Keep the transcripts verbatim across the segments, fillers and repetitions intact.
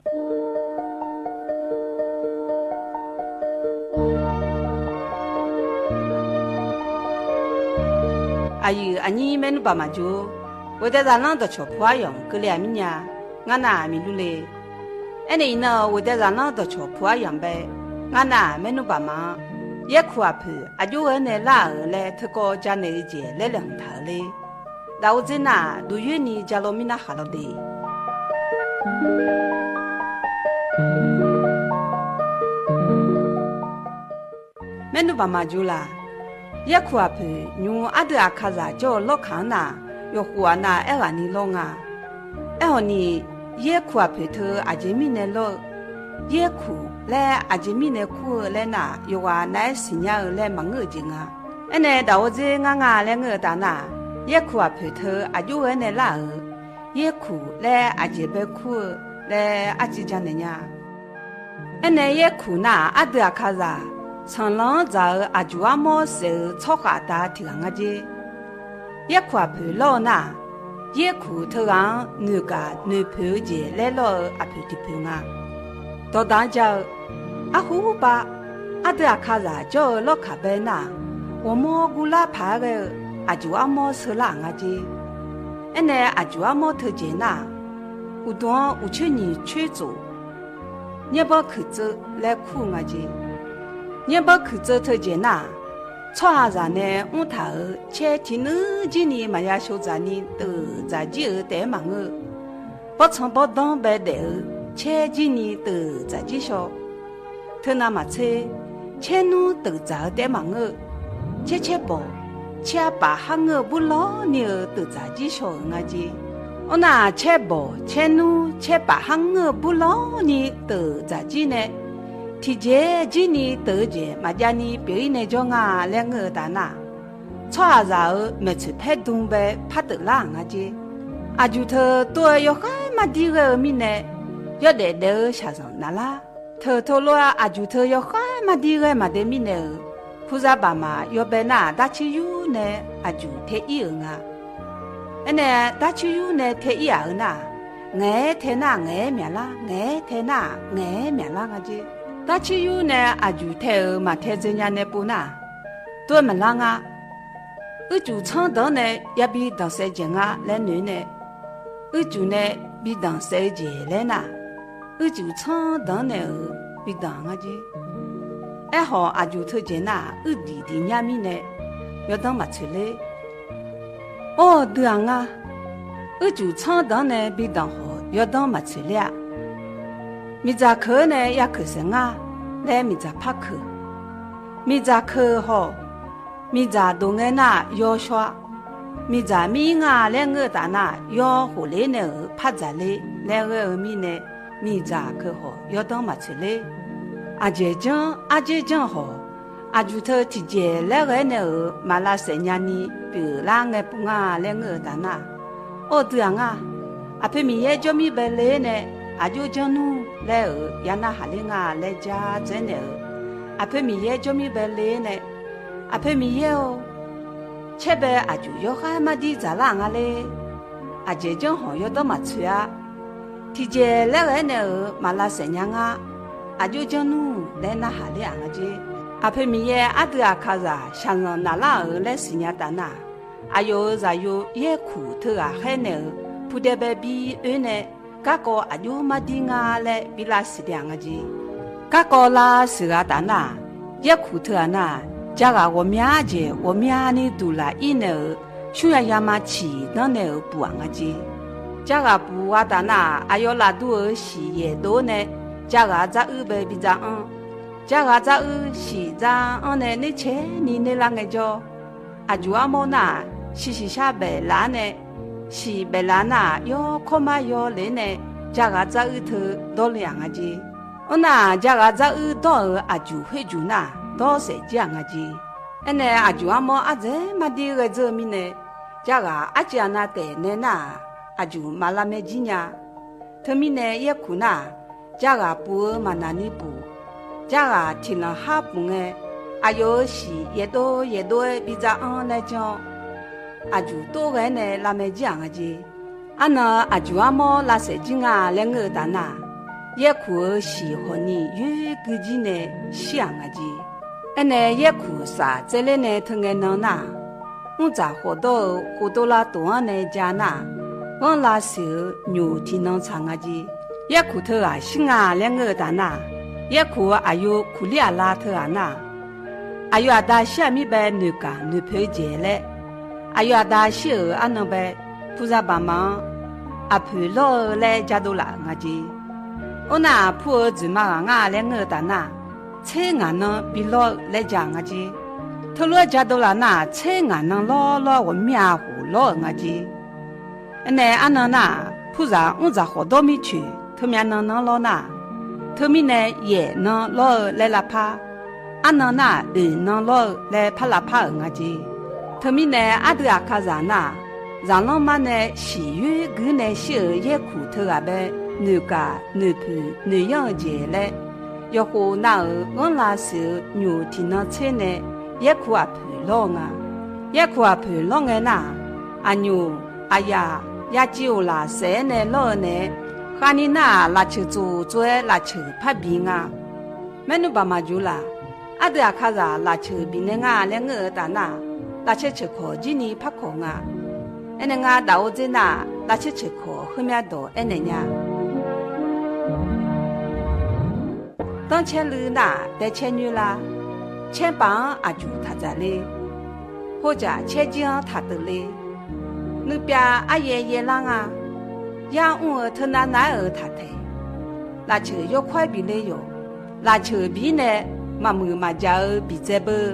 Aqyuif aqnyir maernmr baq maqjur-or, ghoeqdae zaqlanr dawqcawq pu aryamq keuvle-aq mirnya, ngar nav-aq miqlur le. Aernaeq iqnan-euq ghoeqdae zaqlanr dawqcawq pu aryamq bae, ngar nav-aq maernmr baq ma-anr, yaerkuq aqpoeq aqjox ghae-aer nae lar-euq laer teukawv janaeq-eu jeq laer laeqhmq taq-euq le. Daqor dzer nar-aq, duqyoer ni ja law mirnar khaq law de. Maernmr baq maqjur laq. Yaerkuq aqpoeq nymr ardui aqkazaq jawr-eu lawrkaq-anr nar, yawqkhof aqnav aerghaqni lawr nga. Aerkhawf ni, yaerkuq aqpoeq teu aqjeq mirnae lawr-eu, yaerkuq laer aqjeq mirnae kur-eu laer nar, yawqghaq nav-aer siqnya-eu laer maqngeur-eu jeq nga. Aernae daqor dzer ngar nga laer ngeur-eu taf nar, yaerkuq aqpoeq teu aqjox ghae-aer nae lar-euq, yaerkuq laer aqjeq bae kur-eu laer arciv janaeq nya. Aernae yaerkuq nar-aq, ardui aqkazaq, sanqlanq-anr dzaq-eu aqjuq armawr saef-eu tsawrhaq da tiq ghaq nga jer. Yaerkuq aqpoeq lawr-eu nar-aq, yaerkuq teughaq-anr noeqgaq noeqpoeq-eu jeq laer lawr-eu aqpoeq tiqpoeq nga. Dawqdaq-anr ja-eu, arhu bar, ardui aqkazaq jawr-eu lawrkaq bae nar-aq, ghawqmawr guvlar paq-aer ghae-eu aqjuq armawr sheular-aq nga jer. Aernae aqjuq armawr teujeq nar-aq, uqduq-anr uqcoer nyiq coer tsof, nyaerbanr kuiqtseuv laer kur-eu nga jer. Nyaerbanr kuiqtseuv teujeq nar-aq, tsawrhaqzaq nae mrtaq-euq caer tiqnuir jir ni maqya shawdzaq ni teuf dzaq jir-euq taef-aer maqngeur-eu, bawrtsanq bawrdanr bae daef-eu caer jir ni teuf dzaq jir shaw. Teunav maqtser, caer nmr teuf dzaq-eu taef-aer maqngeur-eu, caer caer bawq, caer arpaf har ngeur-eu burlawr ni-euq teuf dzaq jir shaw-euq nga jer. Mr nar-aq, caer bawq, caer nmr, caer paf har ngeur-eu burlawr ni teuf dzaq jir nae, tiqjeq jir ni teuf-eu jeq maqjav ni pyeuf-ir nae jawr nga laer ngeur-eu taf nar, tsawrhaqzaq-euq maeqtsoeq paer dm bae par teuflar-aq nga jer. Aqjuq teu tov-aer yawkhaer mardir ghae-eu mirnae, yawdaef daef-eu shaqzanq naqlar. Teu tov lof-aer aqjuq teu yawkhaer mardir ghae maqde mirnae-euq, puzaq baqmaq yawbae nar-aq, darcir yur nae aqjuq tae ir-euq nga. Aernae, darcir yur nae tae ir-aq-eu nar-aq, ngaeq-aer tae nar-aq ngaeq-aer myaqlar, ngaeq-aer tae nar-aq ngaeq-aer myaqlar nga jer. Darcir yur nae aqjuq tae-euq maqtae dzae nya nae pov nar-aq, tov-aer maqlar nga. Uicuiv tsanr danq-anr nae yabi danqsaef jeq nga laer noeq nae, uicuiv nae bi danqsaef-eu jeq laer nar, uicuiv tsanr danq-anr nae-euq bi danq nga jer. Aerkhawf, aqjuq teujeq nar-aq, uiqdiq diq nyar mirnae yawdanr maqtsoeq ler. Or, dui-aq nga. Uicuiv tsanr danq-anr nae bi danq khawf yawdanr maqtsoeq ler-a. Miqdzaq keuq-anr nae ya keuq saef nga laer miqdzaq par keuq. Miqdzaq keuq khawf, miqdzaq dof ngae nar-aq yawshawr-a. Miqdzaq mir-ir nga laer ngeur-eu taf nar-aq, yawkhof ler nae-euq par dzaq ler laer ghae-eu mirnae, miqdzaq keuq khawf yawdanr maqtsoeq ler. Aqjeq janr ardzer janr khawf, aqjuq teu tiqjeq laer ghae-aer nae-euq maq lavsaef nyani pyeuflar ngae pov nga laer ngeur-eu taf nar, or, dui-aq nga. Aqpoeq Miqyaer jawrmir bae le-aer nae, aqjox janr nmr laer-euq ya narhaq ler nga laer ja dzaenaeq-euq, aqpoeq Miqyaer jawrmir bae le-aer nae, aqpoeq Miqyaer-or, caer bae aqjuq yawkhaer mardir dzaqlar-aq nga ler. Aqjeq janr khawf yawdanr maqtsoeq-a. Tiqjeq laer ghae-aer nae-euq maq lavsaef nya ngar. Aqjox janr nmr laer narhaq ler-aq nga jer. Aqpoeq Miqyaer ardui aqkaqzaq shaqzanq naqlar-euq laer siqnya taf nar, aqyawf-euq zaqyo yaerkuq teughaq khaer nae-euq pudae bae bi oe nae, garkawv aqjox mardir nga laer bi lavsiq dae-aq nga jer. Garkawv lavsiq ghaq taf nar, yaerkuq teughaq nar, jaghaq ghawqmya jeq ghawqmyani duq laf-ir nae-euq smr yaya ma ciq danr nae-euq puq-aq nga jer. Jaghaq puq gha taf nar, aqyawf lafduq-euq shiq yaeqdov-ar nae, jaghaq dzaruir bae bi dzav-anr. Jaghaq dzaruir shiq dzav-anr nae nercae ni nerlar ngaejawr, aqjuq armawr nar-aq, shiq shiqshar baef laf-ar nae, shiq baef laf nar-aq, yawkawr mar yaw le-ar nae, jaghaq dzaruir teu dawr le-aq nga jer. Arnar-aq, jaghaq dzaruir dawr-euq aqjuq khoerjuq nar-aq, dawr saef jir-aq nga jer. Aernae aqjuq armawr ardzaeq mardir ghae dzeur-eu mirnae, jaghaq arciv aqnav taef nae nar-aq, aqjuq maq lavmae jir nya. Teumirnae yaerkuq nar-aq, jaghaq puq-eu maqnaq ni puq, jaghaq tiqlanq har puq ngae, aqyawf-euq shiq yaeqdov yaeqdov-aer bi dzav-anr laer janr-awr, aqjuq tov ghae-aer nae lavmae jir-aq nga jer. Arnan aqjuq armawr lavsaef jir nga laer ngeur-eu taf nar-aq, yaerkuq-euq shiq hawqni yoerguir jir nae shir-aq nga jeq. Aernae yaerkuq saf tsaevler nae teungae nan nar-aq, mrdzaq khawf dawr-eu khofdov lavtof-anr nae ja nar-aq, ghanrlav siq-euq nyoq tiqnan tsaq nga jeq. Yaerkuq teughaq shir nga laer ngeur-eu taf nar-aq, yaerkuq-euq aqyuif kuqlir aqlav teughaq nar-aq, aqyawf aqda shir-aq mir bae noeqkaq noeqpoeq jeq laer, aqyawf aqda shir-euq arnan bae puzaq baqma-anr aqpoeq lawr-eu laer jadov laf-euq nga jeq. Arnar-aq, pur-eu dzoeqma ghaq ngar laer ngeur-eu taf nar-aq, tser ngaq nan bi lawr-eu laer ja nga jeq. Teulof-aer jadov laf nar-aq, tser ngaq nan lawrlawr ghawqmir-a khof lawr-euq nga jeq. Aernae arnan nar-aq, puzaq mrdzaq khawf dawr mircoeq teumyav nan nanr lawr nar-aq, teumirnae yaef nan lawr-eu laer lavpar, arnan nar-aq, oeq nan lawr-eu laer par lavpar-euq nga jeq. Teumirnae ardui aqkazaq nar-aq, zaqlanr mar nae shiq yoerguir nae shir-euq yaerkuq teughaq bae noeqkaq noeqpoeq noeqyanr-eu jeq laer, yawqkhof nav-euq ghanrlav siq-euq nyoq tiqnan tser nae yaerkuq aqpoeq lawr-eu nga. Yaerkuq aqpoeq lawr ngae nar-aq, aqnyoq, aqyaf, yaciv oqlaf saef-aer nae lawr-eu naeq-aer, khavni nar-aq, lafceuq tsof tsov-aer lafceuq parbi nga. Maernmr baq maqjuq laq. Ardui aqkazaq lafceuq bifnaeq nga laer ngeur-eu taf nar-aq, lafcaer ceuq kawq jirni par kawq nga. Aernae ngar daf-eu dzer nar-aq, lafcaer ceuq kawq heumyav dawq aernaeq nya. Danrcaer luiv nar-aq, daecaer nyoer lar. Caerpav-anr aqjuq taq dzaqler. Khoerjaq caerjir-anr taq teuvler. Nuipyav aryaev yaev lar nga. Yar mr-eu teunav nav-aer-euq taq taeq. Lafceuq yawkawr-aer bif le yawq. Lafceuq bi-ir nae maqmuiq maqjaq-eu biqdzae beu.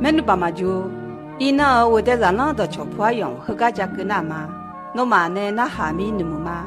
Maernmr baq maqjuq. Iqnan-euq ghofdae zaqlanr dawqcawq pu aryamq heugar ja keuv nar ma. Nawmaf nae narhaq mir noeqmuiq ma.